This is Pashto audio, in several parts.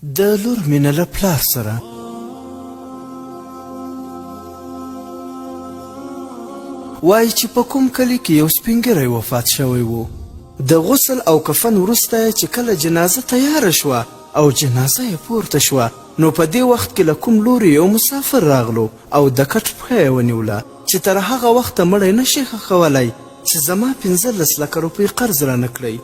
د لور مینه له پلار سره. وایي چې په کوم کلي کې یو سپینږیری وفات شوی و. د غسل او کفن وروسته یې چې کله جنازه تیاره شوه او جنازه یې پورته شوه، نو په دې وخت کې له کوم لوري یو مسافر راغلو او د کټ پښه یې ونیوله چې تر هغه وخته مړی نه شې ښخولی چې زما 15 لکه روپۍ قرض رانه کړئ.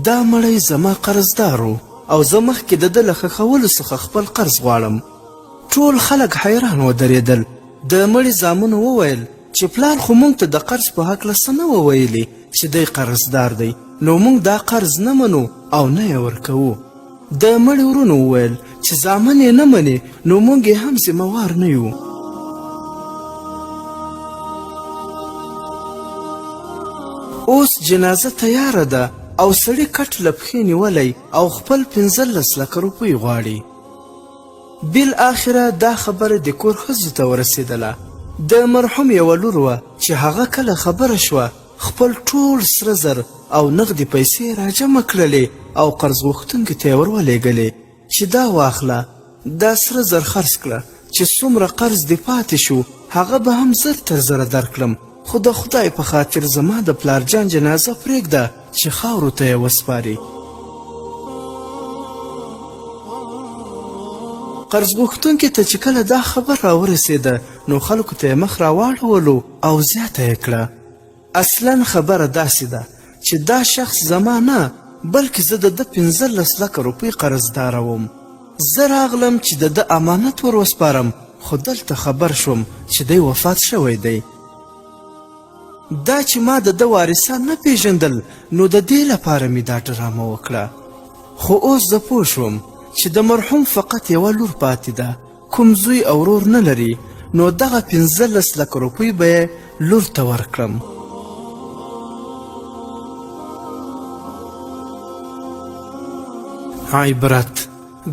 دا مړی زما قرضدار و او زه مخکې د ده له ښخولو څخه خپل قرض غواړم. ټول خلک حیران ودرېدل. د مړي زامنو وویل چې پلار خو مونږ ته د قرض په هکله څه نه وه ویلي چې دی قرضدار دی، نو مونږ دا قرض نه منو او نه یې ورکوو. د مړي ورونو وویل چې زامن یې نه مني نو مونږ یې هم ذمه وار نه یو. اوس جنازه تیاره ده او سړي کټ له پښې نیولی او خپل 15 لکه روپۍ غواړي. بالاخره دا خبره د کور ښځو ته ورسېدله. د مرحوم یوه لور وه چې هغه کله خبره شوه خپل ټول سره زر او نغدې پیسې یې راجمع کړلې او قرض غوښتونکي ته یې ور ولېږلې چې دا واخله، دا سره زر خرڅ کړه، چې څومره قرض دې پاتې شو هغه به هم زر تر زره درکړم، خو د خدای په خاطر زما د پلار جان جنازه پرېږده چې خاورو ته یې وسپاري. قرض غوښتونکي ته چې کله دا خبر راورسېده نو خلکو ته یې مخ راواړولو او زیاته یې کړه، اصلا خبره داسې ده چې دا شخص زما نه بلکې زه د ده 15 لکه روپۍ قرضداره وم. زه راغلم چې د ده امانت ور وسپارم، خو دلته خبر شوم چې دی وفات شوی دی. دا چې ما د ده وارثان نه پیژندل نو د دې لپاره مې دا ډرامه وکړه. خو اوس زه پوه شوم چې د مرحوم فقط یوه لور پاتې ده، کوم زوی او ورور نه لري، نو دغه 15 لکه روپۍ به یې لور ته ورکړم. عبرت: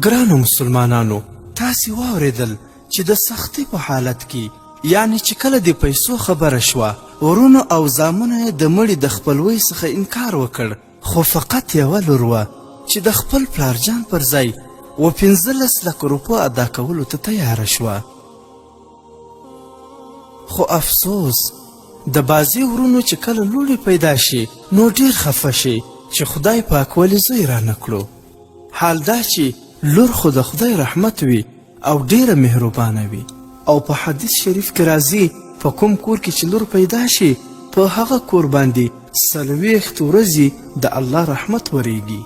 ګرانو مسلمانانو، تاسې واورېدل چې د سختۍ په حالت کې، یعنې چې کله د پیسو خبره شوه، ورونو او زامنو یې د مړي د خپلوۍ څخه انکار وکړ، خو فقط یوه لور وه چې د خپل پلارجان پر ځای و 15 لکه روپو ادا کولو ته تیاره شوه. خو افسوس، د بعضې ورونو چې کله لوڼې پیدا شي نو ډېر خفه شي چې خدای پاک ولې زوی رانه کړو، حال دا چې لور خو د خدای رحمت وي او ډېره مهربانه وي. او په حدیث شریف کې راځي، په کوم کور کې چې لور پیدا شي په هغه کور باندې 40 ورځې د الله رحمت ورېږي.